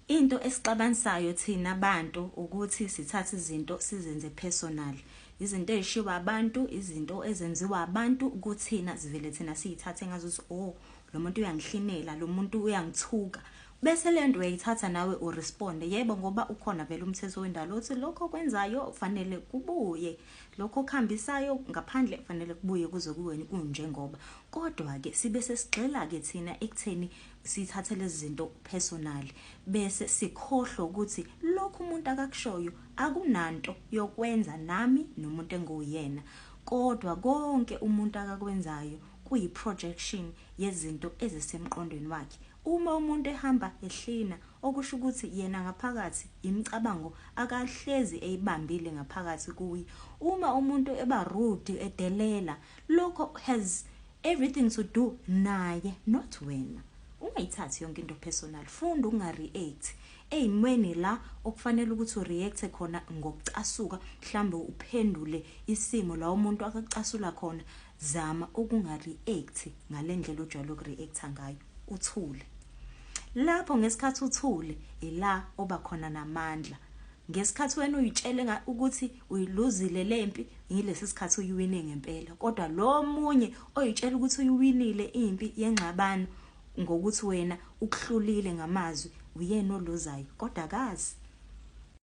Into esixabanisayo thina bantu ukuthi sithathe izinto sizenze personal. Izinto ezishiwo abantu, izinto ezenziwa abantu kuthina sivele thina siyithathe ngazuthi oh lo muntu uyangihlinela, lo muntu uyangithuka. Bese le nto uyayithatha nawe uresponde. Yebo ngoba ukhona vele umthetho wendalo othi lokho okwenzayo fanele kubuye. Lokho okuhambisayo ngaphandle fanele kubuye kuze kuwena kunjengoba. Kodwa-ke sibe sesigxila-ke thina ekutheni sithathe lezi zinto personal bese sikhohlwa ukuthi lokhu umuntu akakushoyo akunanto yokwenza nami nomuntu engiwuyena kodwa konke umuntu akakwenzayo kuyi-projection yezinto ezisemqondweni wakhe. Uma umuntu ehamba ehlina okusho ukuthi yena ngaphakathi imicabango akahlezi eyibambile ngaphakathi kuye. Uma umuntu eba rude edelela lokho has everything to do naye not wena. Ungayithathi yonke into personal, funda ukunga-react ey'mweni la okufanele ukuthi ureact khona ngokucasuka mhlambe uphendule isimo la umuntu akakucasula khona. Zama ukunga-react ngale ndlela ojwayele ukureacta ngayo, uthule. Lapho ngesikhathi uthule ila oba khona namandla. Ngesikhathi wena uyitshele ukuthi uyiluzile lempi, yilesi sikhathi uyiwine ngempela. Kodwa lo munye oyitshela ukuthi uyiwinile impi yengxabano ngokuthi wena ukuhlulile ngamazwi, uyena oluzayo kodwa akazi.